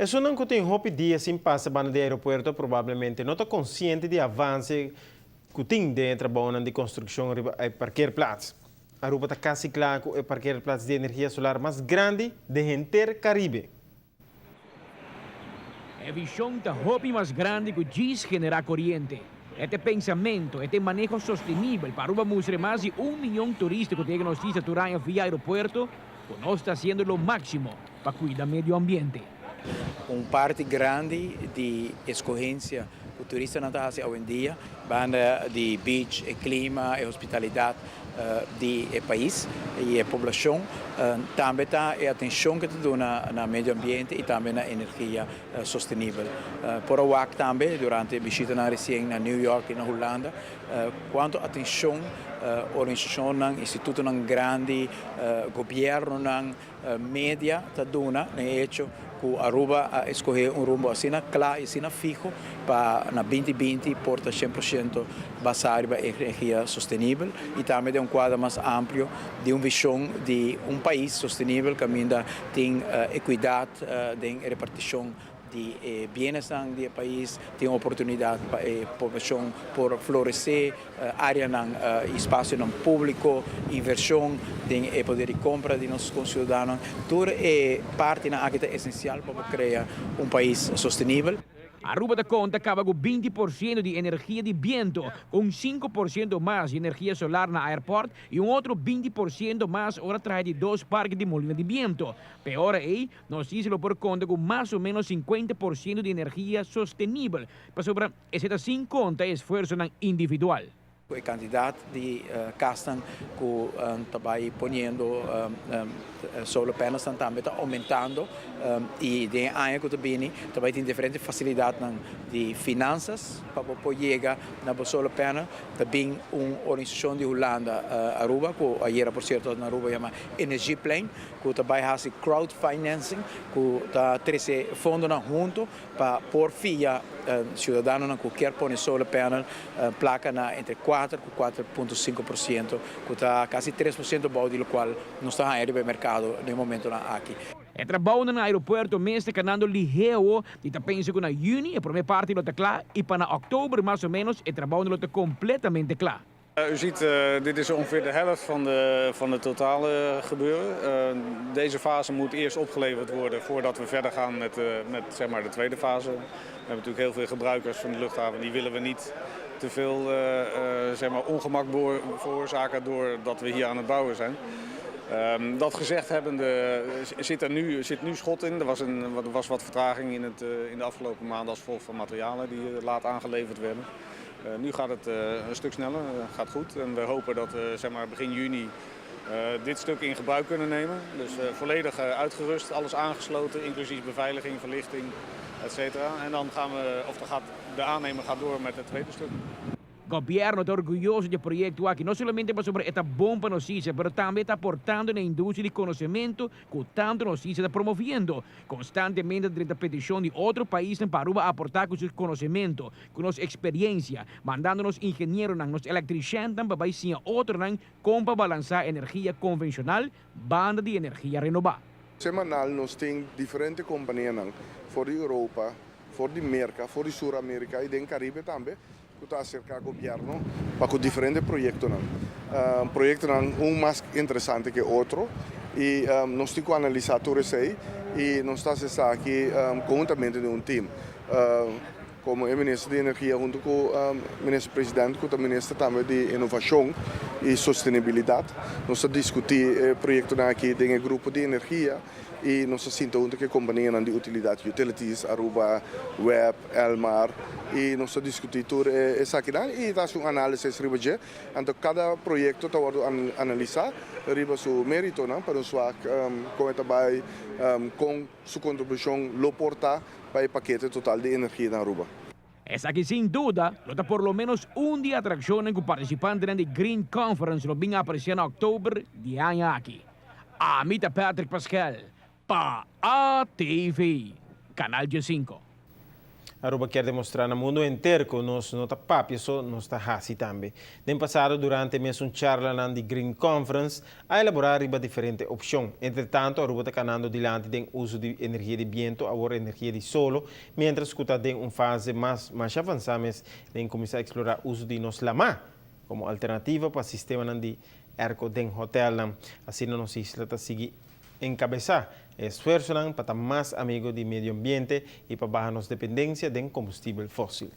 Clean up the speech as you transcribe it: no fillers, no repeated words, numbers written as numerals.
Esunnan ku tin hopi dia sin pasa banda di aeropuerto probablemente no ta konsiente di avanse ku tin den e trabounan di konstrukshon riba e parkeerplaats. Aruba ta kasi kla ku e parkeerplaats di energia solar mas grandi den henter Karibe. E vishon ta hopi mas grandi ku djis generá koriente. E ta e pensamentu, e ta e maneho sostenibel pa Aruba mustra e mas di un miyon turista ku ta yega nos isla tur aña via aeropuerto ku nos ta hasiendo lo máksimo pa kuida medio ambiente. Un parti grandi di eskohensia ku turistanan ta hasi awendia banda di beach, e klima, e hospitalidat di e pais i e poblashon, tambe ta e atenshon ku ta duna na medio ambiente i tambe na energia sostenibel. Por a wak tambe durante e bishitanan resien na New York i na Hulanda kuantu atenshon organisashonnan, institutonan grandi, gobièrnunan, Media ta duna na e hecho cu Aruba a escoge un rumbo asina cla y asina fiho pa na 2020 por ta 100% basa riba energia sostenibel y tambe den un cuadro mas amplio di un vision di un pais sostenibel caminda tin equidad den e reparticion di e bienesnan di e pais, tin oportunidat pa e poblashon por floresé, áreanan i spasionan públiko, invershon den e poder di kompra di nos konsiudadanonan. Tur e partinan aki ta esensial pa por krea un pais sostenibel. Aruba ta konta kaba ku 20% di energia di biento, ku un 5% mas di energia solar na airport i un otro 20% mas ora traha di dos parke di molina di biento. P'e ora ei, Nos isla lo por konta ku mas o ménos 50% di energia sostenibel, pasobra esei ta sin konta e esfuersonan individual. Ku e kantidat di kasnan ku ta bai poniendo solar panelsnan tambe ta oumentando i den e aña ku ta bini ta bai tin diferente fasilidatnan di finansas pa bo por yega na bo solar panel. Ta bin un organisashon di Hulanda Aruba ku ayera por sierto na Aruba yama Energieplein ku ta bai hasi crowd financing ku ta trese fondonan hunto pa por fia siudadanonan ku kier pone solar panel plaka na entre kuater ku 4.5% ku ta kasi 3% bou di lokual nos ta haña riba e merkado den e momentonan aki. E trabounan na aeropuerto mes ta kanando liheo i ta pensa ku na yüni e promé parti lo ta kla i pa na òktober mas o ménos e trabounan lo ta kompletamente kla. U ziet, dit is ongeveer de helft van de, van het totale gebeuren. Deze fase moet eerst opgeleverd worden voordat we verder gaan met, met zeg maar de tweede fase. We hebben natuurlijk heel veel gebruikers van de luchthaven, die willen we niet te veel zeg maar ongemak veroorzaken doordat we hier aan het bouwen zijn. Dat gezegd hebbende zit er nu, zit nu schot in. Er was, een, er was wat vertraging in, het, in de afgelopen maanden als gevolg van materialen die laat aangeleverd werden. Nu gaat het een stuk sneller, gaat goed. En we hopen dat we zeg maar, begin juni dit stuk in gebruik kunnen nemen. Dus volledig uitgerust, alles aangesloten, inclusief beveiliging, verlichting, et cetera. En dan gaan we, of dan gaat, de aannemer gaat door met het tweede stuk. Gobierno ta orguyoso di e proyecto aki, no solamente pasobra e ta bon pa nos isla, pero tambe e ta aportando na e industria di conocemento cu tanto nos isla ta promoviendo. Constantemente ta drenta peticion di otro paisnan pa Aruba aporta cu su conocemento, cu nos experiencia, mandando nos ingenieronan, nos electriciannan pa bay siña otronan con pa balansa energia convencional banda di energia renoba. Semanal nos tin diferente companianan for di Europa, for di Merca, for di Sur America y den Caribe tambe cu ta acerca gobierno pa cu diferente proyectonan. Proyectonan un mas interesante ke otro y nos tin cu analisa tur esey y nos ta haci esaki conhuntamente den un team. Como e Minister di Energia hunto cu Minister President cu ta Minister tambe di Innovacion y Sostenibilidad nos ta discuti e proyectonan aki den e grupo di energia y nos ta sinta hunto cu e companianan di utilidad, utilities, Aruba, web, Elmar y nos ta discuti tur esakinan y ta haci un analisis riba dje. Anto cada proyecto ta wordo analisa riba su meritonan pa nos wak con e ta bay, con su contribucion lo por ta pa e pakete total di energia na Aruba. Esaki sin duda lo ta por lo menos un di e atraccionnan cu participantenan di Green Conference lo bin aprecia na october di e aña aki. Ami ta Patrick Pascal pa ATV, Canal 15. Aruba kier demostra na mundo entero cu nos no ta papia so, nos ta haci tambe. Den pasado, durante mesun charla di Green Conference, a elabora riba diferente opcion. Entre tanto, Aruba ta canando dilanti den uso di energia di biento, awor energia di solo, mientras cu ta den un fase mas avansa den cuminsa explora uso di nos lama como alternativa pa sistema di airco den hotel. Asina nos isla ta sigui encabesa esfuerso pa ta mas amigo di medio ambiente y pa baha nos dependencia di combustibel fosil.